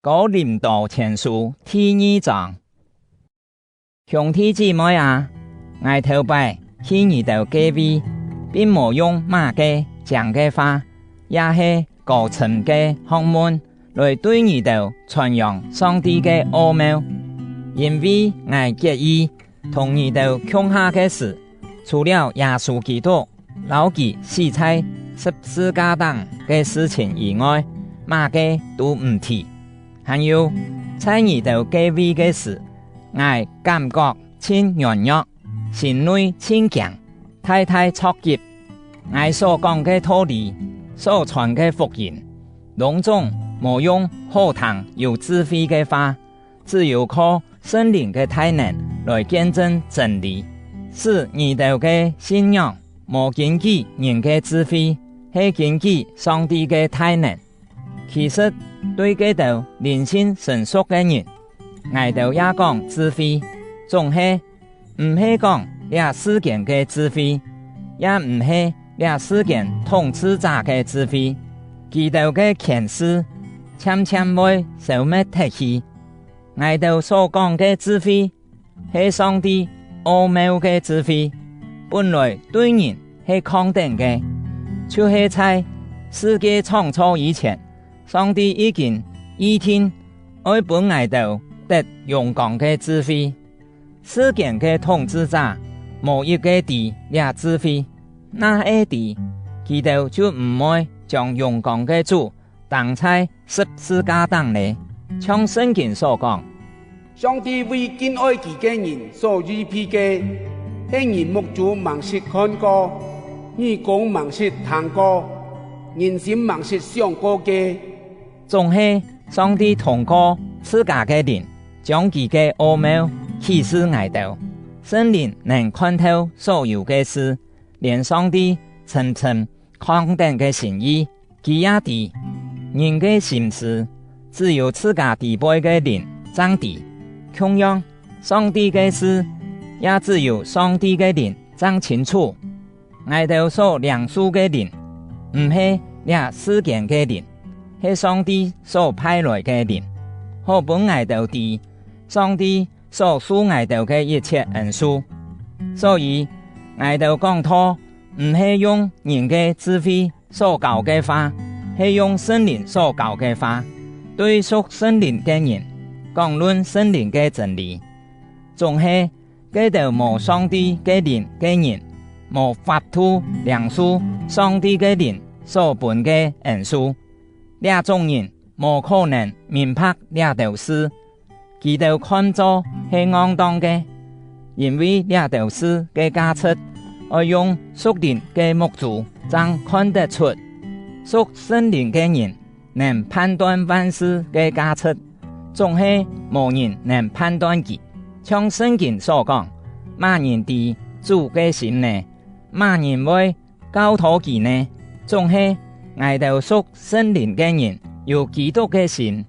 哥林多前書第二章，兄弟姊妹啊，𠊎頭擺去你兜个位，並無用馬个精个話，也係高深个學問來對你兜傳揚上帝个奧妙。因為𠊎決意同你兜共下个時，除了耶穌基督摎佢死在十字架頂个事情以外，馬个都毋提。還有，在你兜个位个時，𠊎感覺真軟弱，心內真驚，大大挫折。𠊎所講个道理，所傳个福音，攏總無用好聽有智慧个話，只有靠聖靈个大能來見證真理，使你兜个信仰無根據人个智慧，係根據上帝个大能。其實對個兜靈性成熟个人，𠊎兜也講智慧，總係毋係講這世間个智慧，也毋係這世間統治者个智慧，佢兜个權勢漸漸會消滅脫去。𠊎兜所講个智慧，係上帝奧妙个智慧，本來對人係空等个，就係在世界創造以前，上帝已經預定愛分𠊎兜得榮光个智慧。世間个統治者無一个知這智慧，若會知，佢兜就毋會將榮光个主釘在十字架頂咧。像聖經所講：上帝為敬愛佢个人所預備个，係人目睭茫實看過，耳公茫實聽過，人心茫實想過个。總係上帝通過自家个靈，將佢个奧妙啟示𠊎兜。聖靈能看透所有个事，連上帝層層曠等个心意，佢也知。人个心思，只有自家底背个靈才知。同樣，上帝个事，也只有上帝个靈才清楚。𠊎兜所領受个靈，毋係這世間個靈，係上帝所派來个靈，好分𠊎兜知上帝所賜𠊎兜个一切恩賜。所以𠊎兜講道，毋係用人个智慧所教个話，係用聖靈所教个話，對屬聖靈个人講論聖靈个真理。總係個兜無上帝个靈个人，無法度領受上帝个靈所分个恩賜。這種人無可能明白這兜事，佢兜看做係戇當个，因為這兜事个價值，愛用屬靈个目睭才看得出。屬聖靈个人能判斷萬事个價值，總係無人能判斷佢。像聖經所講：馬人知主个心呢？馬人會教導佢呢？總係𠊎兜屬聖靈个人有基督个心。